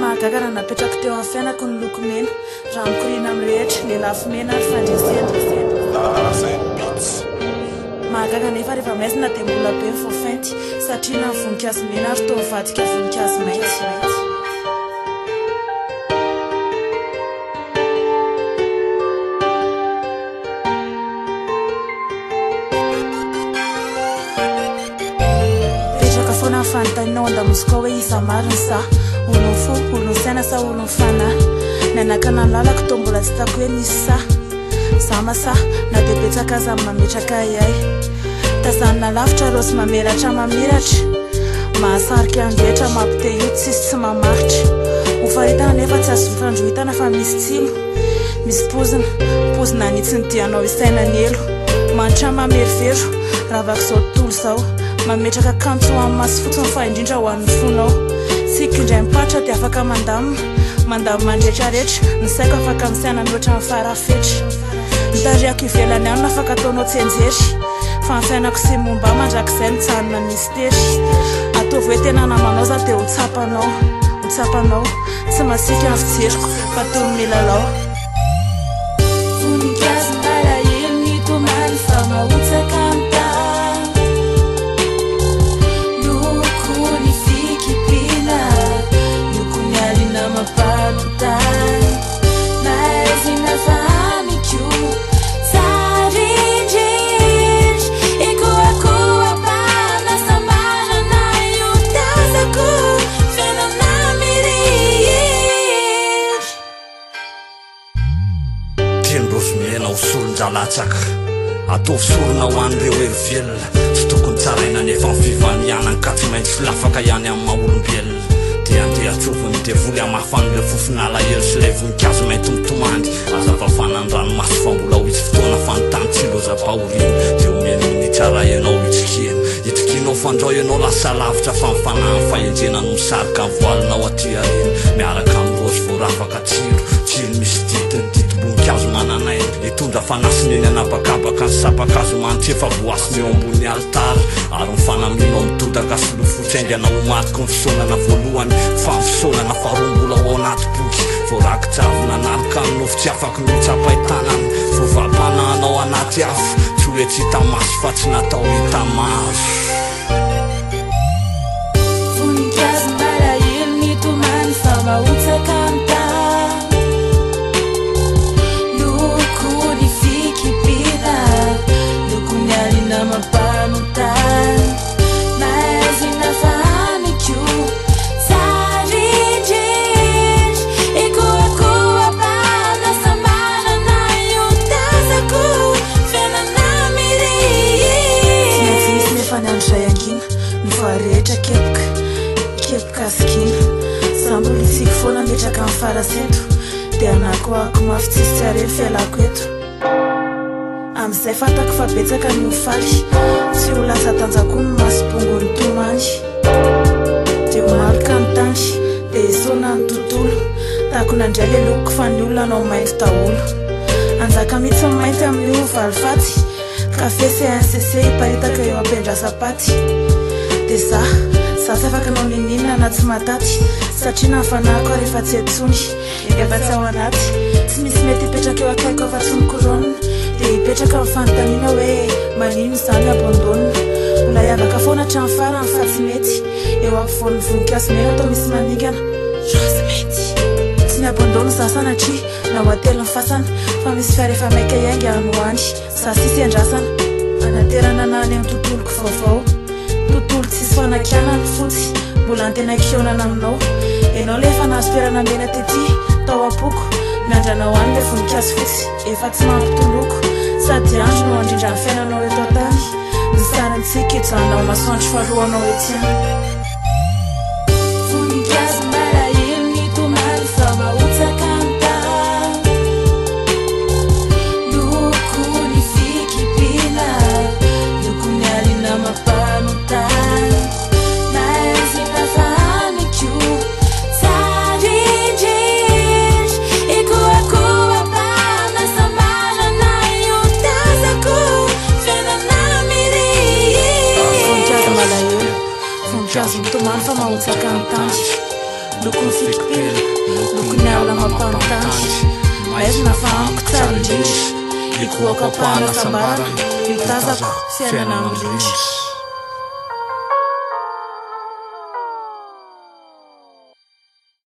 mahagaga raha napetrako teo amin'ny fiainako ny loko mena, raha mikoriana amin'ny rehetra, lelafo mena ary fandresena. Mahagaga nefa rehefa maizina dia mbola be ny voafainty, satria na ny voninkazo mena ary toa mivadika voninkazo mainty. Mipetraka foana ny fanontaniana ao an-damosiko ao hoe iza marina za? Olon'ny fo, olon'ny saina sa olon'ny fanahy? Nanakana ny lalako toa mbola tsy hitako hoe nisy sahy. Za masaha, na dia betsaka aza ny mametraka ahiahy. Tazanina lavitra raozy mamelatra mamiratra. Mahasarika ny rehetra, mampite hioty tsisy tsy mamaritra. Ho faritana nefa tsy azo ifandrohitana fa misy tsilo. Misy pozina, pozina hanitsy ny dianao hisaina ny elo. Manitra mamerovero, ravak'izao tontolo izao. Mametraka kanto tsy ho an'ny maso fotsiny fa indrindra ho an'ny fonao. Tsiky indray mipatra dia afaka mandamina, mandamina ny retraretra, ny saiko afaka misaina mihoatra ny farafetra. Ny tarehako ivelany any no afaka ataonao tsianjery, fa ny fiainako sy ny momba ahy mandrakizay mijanona mistery. Ataovy hoe tena namanao za dia ho tsapanao, ho tsapanao. Tsy masiaka ny fijeriko fa toy ny milalao. Voninkazo malahelo mitomany fa mahotsaka ny tany. Loko ny fikipiana, loko ny alina mampanontany. Maizina fa amiko tsara indrindra. Ikoakoa-pana sambarana io tazako fiainana mirindra. Teny raozy mena ho solon-dralatsaka Ataovy sorona ho an'ireo hery velona Tsy tokony tsaraina nefa ny fivanianany Ka tsy maintsy solafaka ihany amin'ny maha olombelona Dia andeha atsovy ny devoly hamafa an'ireo fofon'alahelo Sy ilay voninkazo mainty mitomany Aza fafana ny ranomaso fa mbola ho hisy fotoana Fa ny tany tsy lozam-pahoriana Dia omeny ny tsara ianao hitsikiana Itokianao fandrao ianao lasa lavitra Fa ny fanahin'ny fahendrena no misarika ny voalinao aty aoriana Miaraka amin'ny raozy voaravaka tsilo Tsilo misy ditiny, didim-boninkazo manan'aina Hitondra fanasina eny an'habakabaka Ny sampan-kazo manitra efa voasina eo ambony alitara Ary ny fanamianao midodaka sy lofotsy haingana ho matoky ny fisaonana voalohany Fa ny fisaonana faharoa mbola ao anaty boky Voarakitra avy nanaloka ny nofo tsy afaky ny hotsapain-tanana Vovam-panahinao anaty afo Tsy hoe tsy hita maso fa tsy natao hita maso. Voninkazo malahelo mitomany fa mahotsaka ny tany. Loko ny fikipiana, loko ny alina mampanontany. Maizina fa amiko tsara indrindra. Ikoakoa-pana sambarana io tazako fiainana mirindra. Tsy maintsy misy nefa ny andro izay hangina, ny voa rehetra kepoka, kepoka sy gina. Za mbola hitsiky foana metraka amin'ny farasento, dia hanakoako mafy tsisy tsy hare ny fialako eto. Amin'izay fantako fa betsaka ny ho faly, tsy ho latsa-danja koa ny maso bongon'ny tomany. Dia ho maloka ny tany, dia esoina ny tontolo, takona indray le lokoko fa ny olona hanao mainty daholo. Hanjaka mihitsy ny mainty amin'io valifaty, Café CNCC hiparitaka eo am-piandrasam-paty. Dia za, za tsy afaka hanao n'inon'inona na tsy mahataty, satria na ny fanahiko ary efa tsy eto intsony. Efa tsy ao anaty. Tsy misy mety hipetraka eo akaikiko afa-tsy ny couronne. Dia hipetraka ny fanontaniana hoe maninona izaho no abandonne. Mbola hiavaka foana hatramin'ny farany fa tsy mety. Eo ampovoan'ny voninkazo mena toa misy maningana. Rose mety. Tsy mi-abandonne izaho sanatria na ho atelin'ny fasana. Fa misy fiara efa maika hiainga any ho any. Za sisa iandrasana. Anaterana ana any amin'ny tontoloko vaovao. Tontolo tsisy fanakianana, fotsy, mbola antenaiko hihaonana aminao. Ianao ilay efa nahazo toerana mena tety, tao am-poko. Miandry anao any ilay voninkazo fotsy, efa tsy mampitoloko. Sady andro no handrindra ny fiainanao eto an-tany. Ny sarintsika hijanona ho masoandro faharoanao ety an. Voninkazo malahelo mitomany fa mahotsaka ny tany. Loko ny fikipiana, loko ny alina mampanontany. Maizina fa amiko tsara indrindra. Ikoakoa-pana sambarana io tazako fiainana mirindra. Voninkazo malahelo. Voninkazo Lokon'ny fikipila, lokon'ny alina mampanontany. Maizina fa amiko tsara indrindra. Ikohako ampahana hasambarana, io tazako, fiainana mirindra.